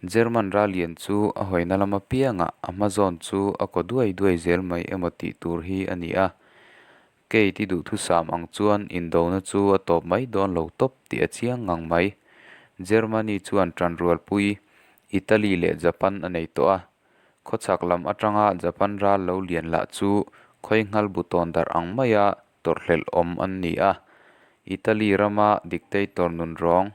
German rallian chu a hawina lam apiangah a hma zawn chu a kaw duai duai zel mai emaw tih tur hi a ni a. Kate i duhthusam ang chuan indona chu a tawp mai dawn lo tawp tih a chiang ngang mai. Germany chuan ṭanrualpui Italy leh Japan a nei tawh a. Khawchhak lam aṭanga Japan ral lo lian lah chu khawinghal bu tawn darh ang maia tawrhhlelh awm an ni a. Italy rama dictator nunrawng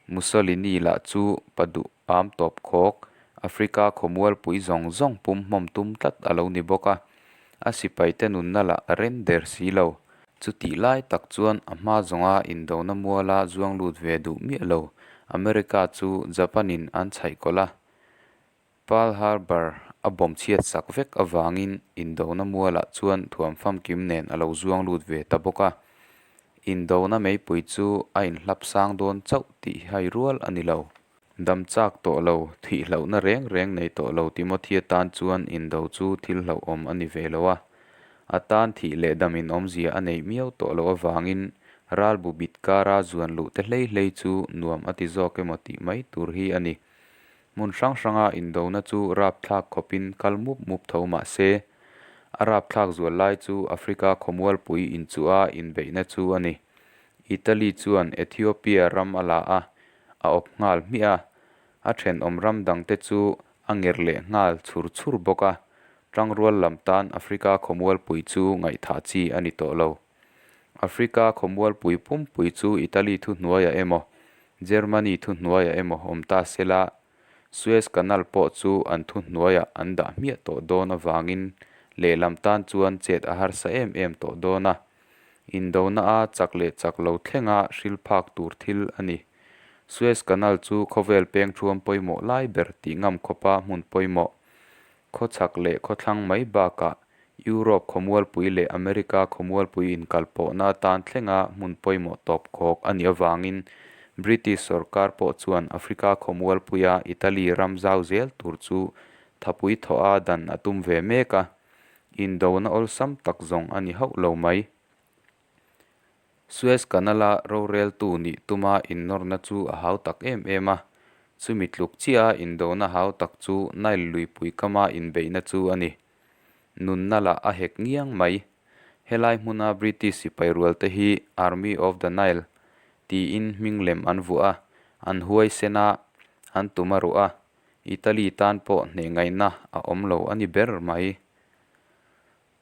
Mussolini lah chu pa duh am tawp khawk, Africa khawmualpui zawng zawng pum hmawm tum tlat a lo ni bawk a, a sipaite nunna lah a ren der si lo. Chutih lai tak chuan a hma zawnga indona muala zuang lut ve duh miah lo America chu Japan-in an chhaih kawlh a, Pearl Harbor a bawm chhiat sak vek avangin indona mualah chuan thuam famkim nen a lo zuang lut ve ta bawk a. Indona meipui chu a inhlap sang dawn chauh tih hai rual a ni lo. Dam chak tawh lo, thih hlauhna reng reng nei tawh lo Timothea tan chuan indo chu thil hlauhawm a ni ve lo a. A tan thih leh dam inawmzia a neih miau tawh loh avangin ralbu bit kara zuan luh te hlei hlei chu nuam a ti zawk emaw tih mai tur hi a ni. Hmun hrang hranga indona chu rapthlak khawpin kal mup mup tho mah se, a rapthlak zual lai chu Africa khawmualpui inchuha inbeihna chu a ni. Italy chuan Ethiopia ram a la a, a awp nghal hmiah a, a thenawm ram dangte chu a nger leh nghal chhur chhur bawk a, tangrual lam tan Africa khawmualpui chu ngaihthah chi a ni tawh lo. Africa khawmualpui pumpui chu Italy thuhnuaiah emaw, Germany thuhnuaiah emaw awm ta se la, Suez Canal pawh chu an thuhnuaiah an dah hmiah tawh dawn avangin lehlam tan chuan chet a harsa em em tawh dawn a. Indona a chak leh chak lo thlenga hril phak tur thil a ni. Suez Canal chu khawvel peng thuam pawimawh lai ber tih ngam khawpa hmun pawimawh, khawchhak leh khawthlang mai bakah Europe khawmualpui leh America khawmualpui inkalpawhna atan thlenga hmun pawimawh tawp khawk a nih avangin British sorkar pawh chuan Africa khawmualpuia Italy ram zau zel tur chu thapui thawha dan a tum ve mek a, indona awlsam tak zawng a ni hauh lo mai. Suez Canal-a roreltu nih tuma innawrna chu a hau tak em em a, chumi tluk chiaha indona hau tak chu Nile luipui kama inbeihna chu a ni. Nunna lah a hek ngiang mai. Helai hmuna British sipai rualte hi Army of the Nile tiin hming lem an vuah a, an huaisen a, an tum a ruh a, Italy tan pawh hneh ngaihna a awm lo a ni ber mai.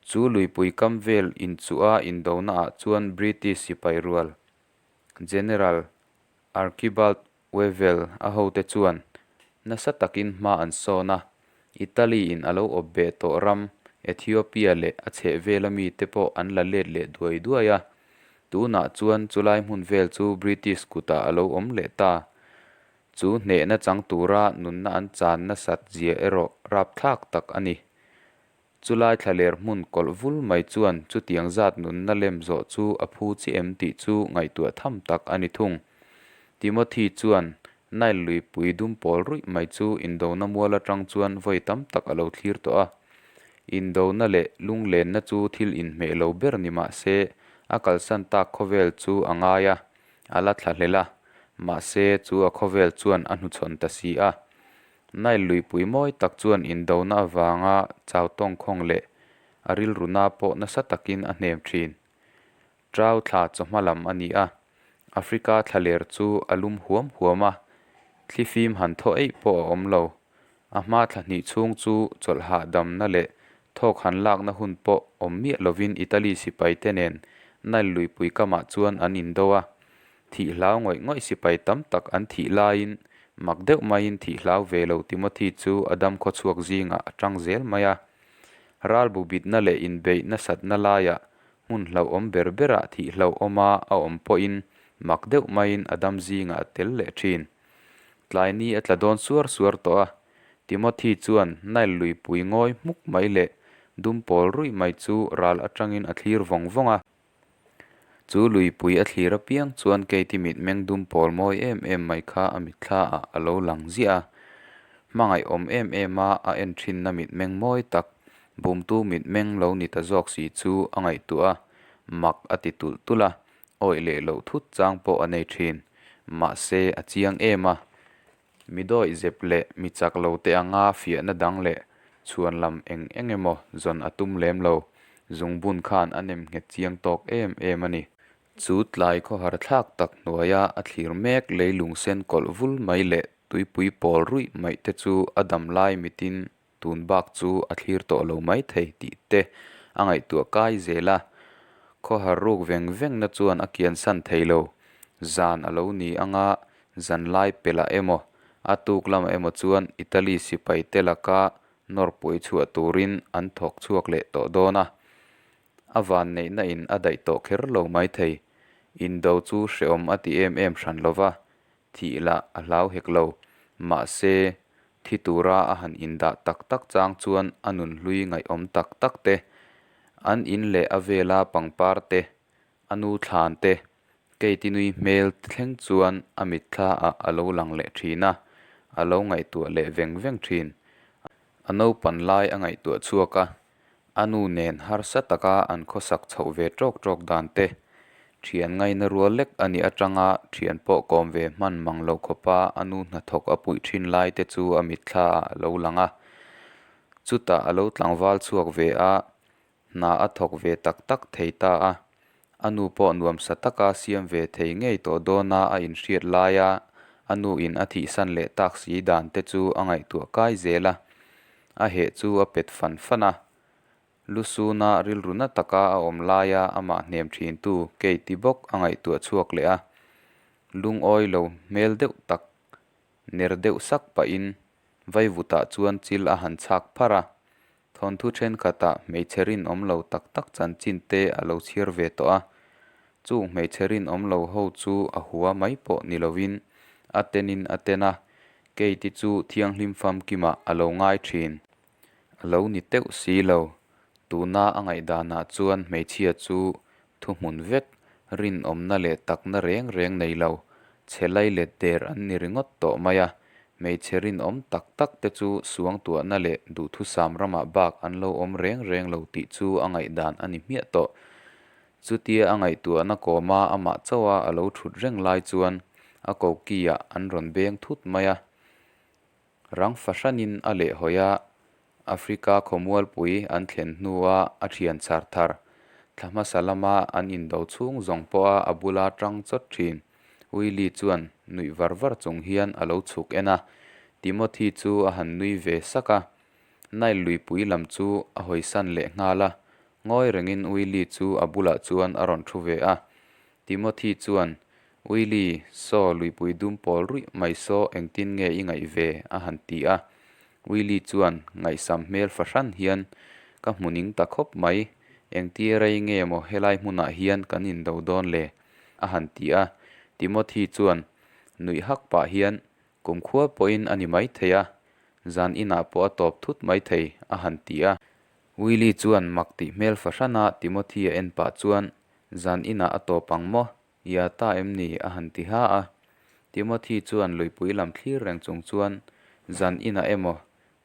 Chu luipui kam vel inchuha indonaah chuan British sipai rual General Archibald Wavell a hote chuan nasa takin hma an sawn a, Italy-in a lo awp beh tawh ram Ethiopia leh a chhehvela mite pawh an la let leh duai duai a. Tunah chuan chulai hmun vel chu British kutah a lo awm leh ta. Chu hnehna chang tura nunna an chan nasat zia erawh rapthlak tak a ni. Chulai thlaler hmun kawlh vul mai chuan chutiang zat nunna lem zawh chu a phu chi em tih chu ngaihtuah tham tak a ni thung. Timothy chuan Nile luipui dum pawl ruih mai chu indona mual atang chuan vawi tam tak a lo thlir tawh a. Indona leh lunglenna chu thil inhmeh lo ber ni mah se a kalsan tak khawvel chu a ngai a, a la thlahlel a, mahse chu a khawvel chuan a hnuchhawn ta si a. Nile luipui mawi tak chuan indona avanga chau tawngkhawng leh a rilruna pawh nasa takin a hnem thin. Trau thla chawhma lam a ni a, Africa thlaler chu a lum huam huam a, thlifim han thaw eih pawh a awm lo. A hma thla hnih chhung chu chawlh hahdamna leh thawk han lakna hun pawh awm miah lovin Italy sipaite nen Nile luipui kamah chuan an indo a, Thih hlau ngawih ngawih sipai tam tak an thih laiin mak deuh maiin thih hlau ve lo Timothy chu a dam khawchhuak zingah a tang zel mai a. Ralbu bitna leh inbeih nasatna laiah hmun hlauhawm ber berah thih hlauhawma a awm pawhin mak deuh maiin a dam zingah a tel leh thin. Tlai ni a tla dawn suar suar tawh a, Timothy chuan Nile luipui ngawi hmuk mai leh dum pawl ruih mai chu ral atangin a thlir vawng vawng a. Chu luipui a thlir apiang chuan Katie mitmeng dum pawl mawi em em mai kha a mitthla ah a lo lang ziah a. Hmangaihawm em em a a en thinna mitmeng mawi tak, bumtu mitmeng lo ni ta zawk si chu a ngaihtuah a, mak a ti tulh tulh a, awih leh loh thut chang pawh a nei thin. Mahse, a chiang em a. Mi dawihzep leh mi chak lo te anga fiahna dang leh chhuanlam eng eng emaw zawn a tum lem lo. Zungbun khan a nem nghet chiang tawk em em a ni. Chu tlai khawhar thlak tak hnuaia a thlir mek leilung sen kawlh vul mai leh tuipui pawl ruih mai te chu a dam lai mitin tun bak chu a thlir tawh lo mai thei tih te a ngaihtuah kai zel a. Khawhar ruk veng vengna chuan a kiansan thei lo. Zan a lo ni anga zanlai pelh ah emaw a tuk lamah emaw chuan Italy sipai te laka nawrpui chhuah turin an thawk chhuak leh tawh dawn a. A vanneihna in a daih tawh kher lo maithei. Indo chu hrehawm a ti em em hran lo va, thih lah a hlau hek lo. Mahse, thi tura a han indah tak tak chang chuan a nunhlui ngaihawm tak tak te, an in leh a vela pangpar te, a nu thlan te, Kate-i nui hmel thleng chuan a mitthla ah a lo lang leh thin a, a lo ngaihtuah leh veng veng thin. A naupan lai a ngaihtuah chhuak a, a nu nen harsa taka an khawsak chhoh ve tawk tawk dan te, thian ngaina rual lek a nih atanga thian pawh kawm ve hman mang lo khawpa a nu hnathawk a puih thin lai te chu a mitthla ah a lo lang a. Chutah a lo tlangval chhuak ve a, Hna a thawk ve tak tak thei ta a, a nu pawh nuamsa taka siam ve thei ngei tawh dawna a inhriat laia a nu in a thihsan leh tak si dan te chu a ngaihtuah kai zel a, a heh chu a pet fan fan a. Lusuna rilru na taka a awm laia amah hnem thintu Kate-i bawk a ngaihtuah chhuak leh a, lungawi lo hmel deuh tak ner deuh sak pahin vaivutah chuan chil a han chhak pharh a. Thawnthu thenkhatah hmeichhe rinawm lo tak tak chanchin te a lo chhiar ve tawh a, chung hmeichhe rinawm lo ho chu a hua mai pawh ni lovin a tenin a ten a, Kate-i chu thianghlim famkimah a lo ngai thin. A lo ni teuh si lo, tuna a ngaihdanah chuan hmeichhia chu thuhmun vek, rinawmna leh takna reng reng nei lo, chhe lailet der an ni ringawt tawh mai a, hmeichhe rinawm tak tak te chu suangtuahna leh duhthusam ramah bak an lo awm reng reng lo tih chu a ngaihdan a ni hmiah tawh. Chutia a ngaihtuahna kawma amah chauha a lo thut reng lai chuan a koki-ah an rawn beng thut mai a. Rang fahranin a lehhawi a, Africa khawmualpui an thlen hnua a thian char thar, thla hmasa lama an indo chhung zawng pawha a bula tang chawt thin. Willie chuan nuih var var chung hian a lo chhuk en a, Timothy chu a han nui ve sak a. Nile luipui lam chu a hawisan leh nghal a, ngawi rengin Willie chu a bulah chuan a rawn thu ve a. Timothy chuan, Willie, saw luipui dum pawl ruih mai saw engtin nge i ngaih ve? a han ti a. Willie chuan ngaihsam hmel fahran hian, Ka hmu ning ta khawp mai, engtia rei nge maw helai hmunah hian kan indo dawn le? a han ti a. Timothy chuan nuih hak pah hian, Kumkhua pawhin a ni maithei a, zan inah pawh a tawp thut maithei, a han ti a. Willie chuan mak tih hmel fahrana Timothy a en pah chuan, Zan inah a tawp ang maw? I a ta em ni? a han ti ha a. Timothy chuan luipui lam thlir reng chung chuan, Zan inah emaw,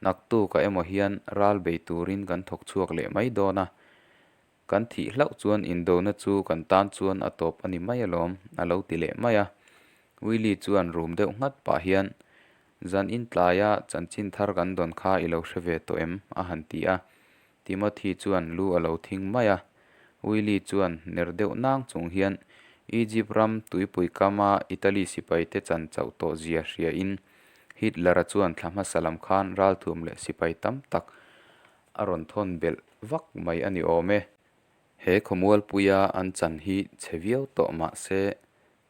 naktukah emaw hian ral bei turin kan thawk chhuak leh mai dawn a. Kan thih hlauh chuan indona chu kan tan chuan a tawp a ni mai alawm, a lo ti leh mai a. Willie chuan rum deuh nghat pah hian, Zan in tlaia chanchin thar kan dawn kha i lo hre ve tawh em? a han ti a. Timothy chuan lu a lo thing mai a. Willie chuan ner deuh nang chung hian Egypt ram tuipui kama Italy sipaite chan chauh tawh zia hria in Hitler-a chuan thla hmasa lam khan ralthuam leh sipai tam tak a rawn thawn belh vak mai a ni awm e. He khawmualpuia an chan hi chhe viau tawh mah se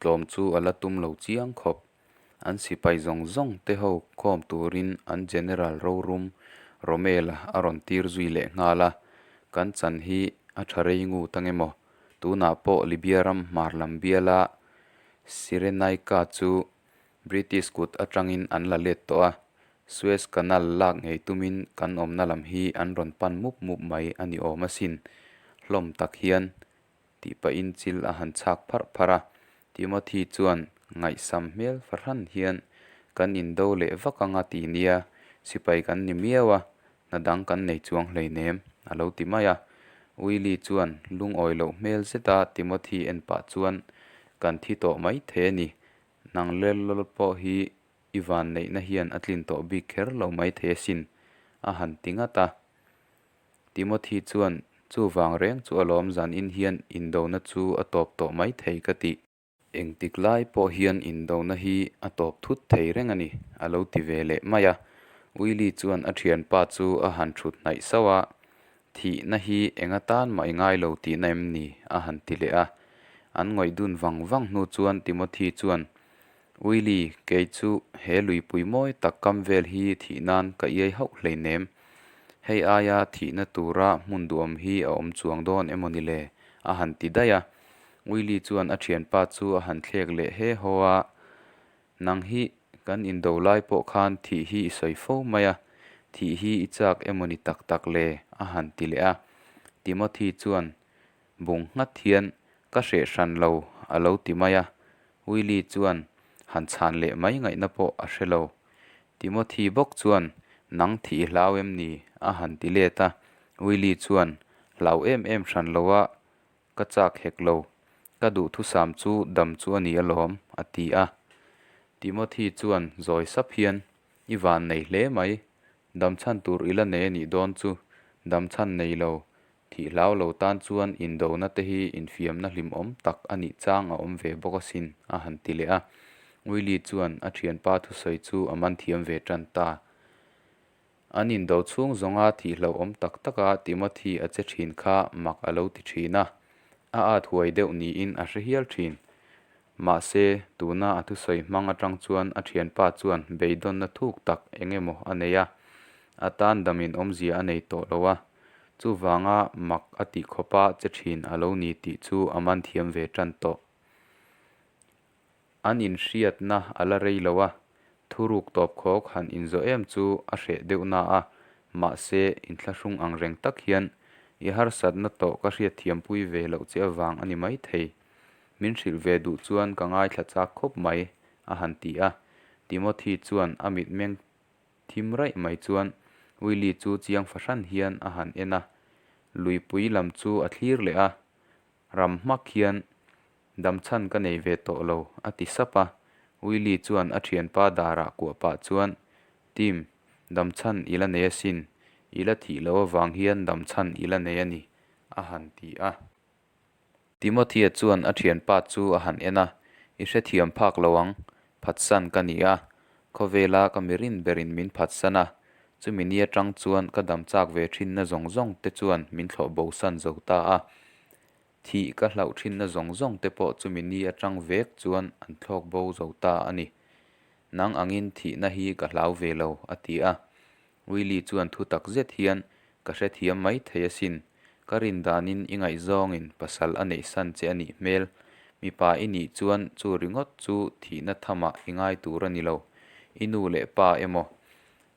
tlawm chu a la tum lo chiang khawp. An sipai zawng zawng te ho khawm turin an General rorum Rommel-a a rawn tir zui leh nghal a, kan chan hi a tha rei ngu ta nge maw? Tunah pawh Libya ram hmar lam biala Cyrenaica chu British kut atangin an la let tawh a, Suez Canal lak ngei tumin kan awmna lam hi an rawn pan mup mup mai a ni awm asin. Hlawm tak hian tih pahin chil a han chhak pharh pharh a. Timothy chuan ngaihsam hmel fahran hian, Kan indo leh vak anga ti nia, sipai kan ni miau a, hna dang kan nei chuang hleinem, a lo ti mai a. Willie chuan lungawi loh hmel zeta Timothy en pah chuan, Kan thi tawh mai thei a ni, nang lel lawl pawh hi i i vanneihna hian a tlin tawh bik kher lo maithei asin, a han ti ngat a. Timothy chuan, Chuvang reng chu alawm zanin hian indona chu a tawp tawh maithei ka tih. Engtik lai pawh hian indona hi a tawp thut thei reng a ni, a lo ti ve leh mai a. Willie chuan a thianpa chu a han thut hnaih sauh a, Thihna hi eng atan mah i ngai lo tihna em ni? a han ti leh a. An ngawih dun vang vang hnu chuan Timothy chuan, Willie, kei chu he luipui mawi tak kam vel hi thih nan ka iai hauh hleinem. Hei aia thihna tura hmun duhawm hi a awm chuang dawn emaw ni le? a han ti daih a. Willie chuan a thianpa chu a han thlek leh he haw a, Nang hi kan indo lai pawh khan thih hi i sawi fo mai a, thih hi i chak emaw ni tak tak le? a han ti leh a. Timothy chuan bung nghat hian, Ka hreh hran lo, a lo ti mai a. Willie chuan han chhan leh mai ngaihna pawh a hre lo. Timothy bawk chuan, Nang thih i hlau em ni? a han ti let a. Willie chuan, Hlau em em hran lo a, Ka chak hek lo. Ka duhthusam chu dam chu a ni alawm, a ti a. Timothy chuan zawi sap hian, I van nei hle mai. Dam chhan tur i la nei a nih dawn chu. Dam chhan nei lo, thih hlau lo tan chuan indona te hi infiamna hlimawm tak a nih chang a awm ve bawk asin, a han ti leh a. Willie chuan a thianpa thusawi chu a man thiam ve tan ta. An indo chhung zawnga thihloh awm tak taka Timothy a che thin kha mak a lo ti thin a, a at huai deuh niin a hre hial thin. Mahse, tuna a thusawi hmang atang chuan a thianpa chuan beidawnna thuk tak eng emaw a nei a, a tan damin awmzia a nei tawh lo a, chuvanga mak a tih khawpa che thin a lo ni tih chu a man thiam ve tan tawh. An inhriatna a la rei lo a, thuruk tawp khawk han inzawh em chu a hreh deuh na a, mahse inthlahrung ang reng tak hian i harsatna tawh ka hriatthiampui ve loh che avang a ni maithei. Min hrilh ve duh chuan ka ngaithla chak khawp mai, a han ti a. Timothy chuan a mitmeng thim raih mai chuan Willie chu chiang fahran hian a han en a, luipui lam chu a thlir leh a, Ram hmak hian damchhan ka nei ve tawh lo, a ti sap a. Willie chuan a thianpa darah kuah pah chuan, Tim, damchhan i la nei asin, i la thih loh avang hian damchhan i la nei a ni, a han ti a. Timothea chuan a thianpa chu a han en a, I hrethiam phak lo ang, phatsan ka ni a, khawvela ka mirin berin min phatsan a, chumi ni atang chuan ka dam chak ve thinna zawng zawng te chuan min thlawh bosan zo ta a, thih ka hlauh thinna zawng zawng te pawh chumi ni atang vek chuan an thlawk bo zo ta a ni. Nang angin thihna hi ka hlau ve lo, a ti a. Willie chuan thu tak zet hian, Ka hrethiam mai thei asin. Ka rin danin i ngaihzawngin pasal a neih san che a nih hmel. Mipa i nih chuan chu ringawt chu thihna thamah i ngai tur a ni lo. I nu leh pa emaw,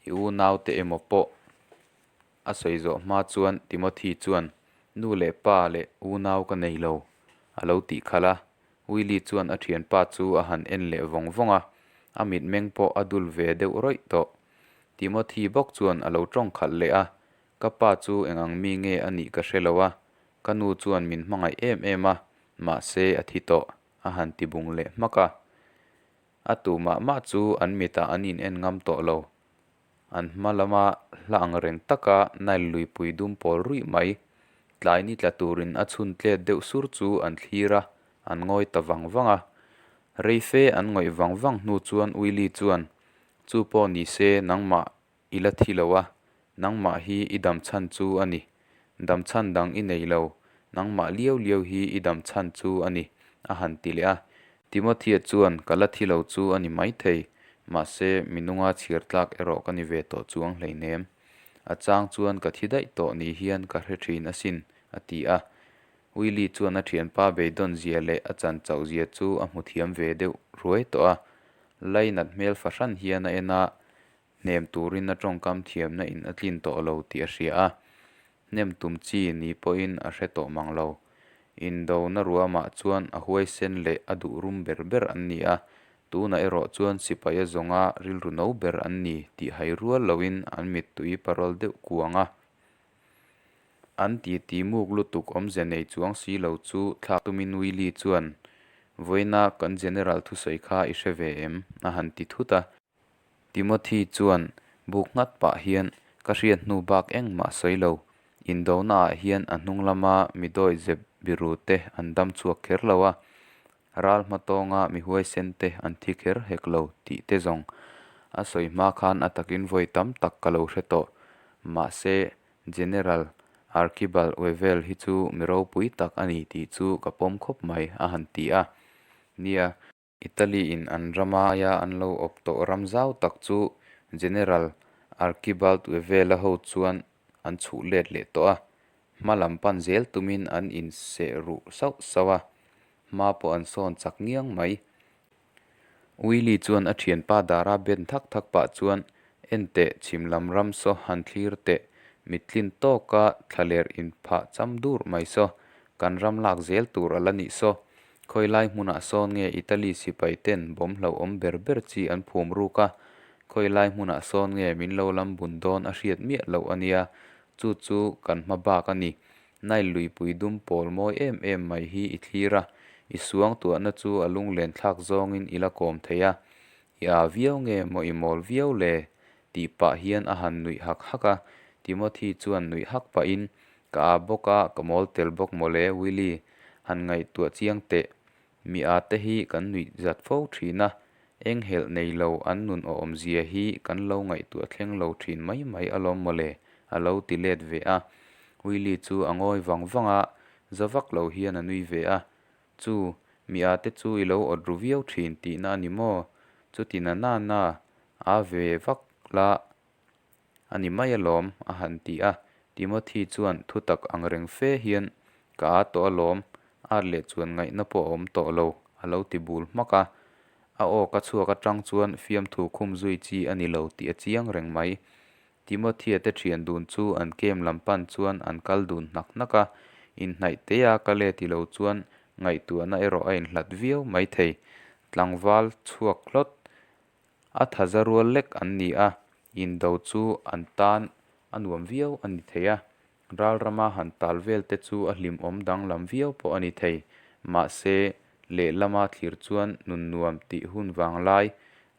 i unaute emaw pawh a sawi zawh hma chuan Timothy chuan, Nu leh pa leh unau ka nei lo, a lo tih khalh a. Willie chuan a thianpa chu a han en leh vawng vawng a, a mitmeng pawh a dul ve deuh rawih tawh. Timothy bawk chuan a lo tawng khalh leh a, Ka pa chu eng ang mi nge a nih ka hre lo a, ka nu chuan min hmangaih em em a, mahse a thi tawh, a han ti bung leh hmak a. A tu mah mah chu an mitah an in en ngam tawh lo. An hma lama hla ang reng taka Nile luipui dum pawl ruih mai, tlai ni tla turin a chhun tlet deuh sur chu an thlir a, an ngawi ta vang vang a. Rei fe an ngawih vang vang hnu chuan Willie chuan, Chu pawh ni se nangmah i la thi lo a, nangmah hi i dam chhan chu a ni. Dam chhan dang i nei lo, nangmah liau liau hi i dam chhan chu a ni, a han ti leh a. Timothea chuan ka la thi lo chu a ni maithei, mahse mi nunga chhiar tlak erawh ka ni ve tawh chuang hleinem. A chang chuan ka thi daih tawh ni hian ka hre thin asin, a ti a. Willie chuan a thianpa beidawn zia leh a chan chauh zia chu a hmu thiam ve deuh ruai tawh a. Lainat hmel fahran hian a en a, hnem turin a tawngkam thiamna in a tlin tawh lo tih a hria a. Hnem tum chi ni pawhin a hre tawh mang lo. Indona ruamah chuan a huaisen leh a duh rum ber ber an ni a, tunah erawh chuan sipai a zawnga rilru no ber an ni tih hai rual loin an mittui parawl deuh kuang a. An titi muk lutuk awmze nei chuang si lo chu thlak tumin Willie chuan, Vawiina kan General thusawi kha i hre ve em? a han ti thut a. Timothy chuan buk nghat pah hian, Ka hriat hnu bak engmah sawi lo. Indona ah hian a hnung lama mi dawihzep biru te an dam chhuak kher lo a, ral hmatawnga mi huaisen te an thi kher hek lo tih te zawng a sawi hma khan a takin vawi tam tak ka lo hre tawh. Mahse, General Archibald Wavell hi chu mi ropui tak a ni tih chu ka pawm khawp mai, a han ti a. Nia. Italy-in an rama aia an lo awp tawh ram zau tak chu General Archibald Wavell-a ho chuan an chhuh let leh tawh a, hma lam pan zel tumin an inseh ruh sauh sauh a, hma pawh an sawn chak ngiang mai. Willie chuan a thianpa dara ben thak thak pah chuan, En teh, chhim lam ram saw han thlir teh, mittlin tawka thlaler inphah cham dur mai saw, kan ram lak zel tur a la nih saw. Khawi lai hmunah sawn nge Italy sipai ten bawm hlauhawm ber ber chi an phum ruk a, khawi lai hmunah sawn nge min lo lam bun dawn a hriat miah loh a nia, chu chu kan hma bak a ni. Nile luipui dum pawl mawi em em mai hi i thlir a, i suangtuahna chu a lunglen thlak zawngin i la kawm thei a, i â viau nge maw i mawl viau le? tih pah hian a han nuih hak hak a, Timothy chuan nuih hak pahin, Ka â bawk a, ka mawl tel bawk mawle Willie, han ngaihtuah chiang teh. Mi â te hi kan nuih zat fo thin a, eng helh nei lo an nun awm zia hi kan lo ngaihtuah thleng lo thin mai mai alawm mawle, a lo ti let ve a. Willie chu a ngawi vang vang a, za vak lo hian a nui ve a. Chu, mi â te chu i lo awt ru viau thin tihna a ni maw? Chuti na na na, â ve vak la A ni mai alawm, a han ti a. Timothy chuan thutak ang reng fe hian, Ka â tawh alawm, ât leh chuan ngaihna pawh a awm tawh lo, a lo ti bul hmak a. A aw ka chhuak atang chuan fiamthu khum zui chi a ni lo tih a chiang reng mai. Timothya te thian dun chu an kem lam pan chuan an kal dun hnak hnak a, inhnaih teia ka let i lo chuan ngaihtuahna erawh a inhlat viau maithei. Tlangval chhuak hlawt A thaza rual lek an ni a, indo chu an tan a nuam viau a ni thei a, ral rama han tal vel te chu a hlimawm danglam viau pawh a ni thei. Mahse, lehlama thlir chuan nun nuam tih hun vang lai,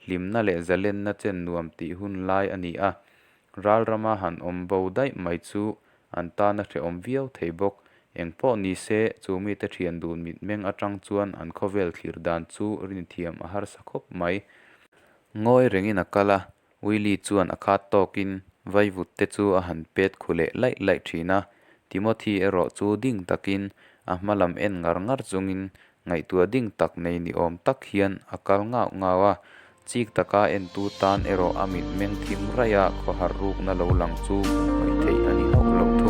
hlimna leh zalenna chen nuam tih hun lai a ni a, ral rama han awm bo daih mai chu an tan a hrehawm viau thei bawk. Eng pawh ni se, chu mite thian dun mitmeng atang chuan an khawvel thlir dan chu rinthiam a harsa khawp mai. Ngawi rengin a kal a, Willie chuan a khat tawkin vaivut te chu a han pet khu leh laih laih thin a. Timothy erawh chu ding takin a hma lam en ngar ngar chungin Ngaihtuah ding tak nei ni awm tak hian a kal ngauh ngauh a, chik taka entu tan erawh a mitmeng thim raih a khawhar rukna lo lang chu hmuh hmaih theih a ni hauh lo thung.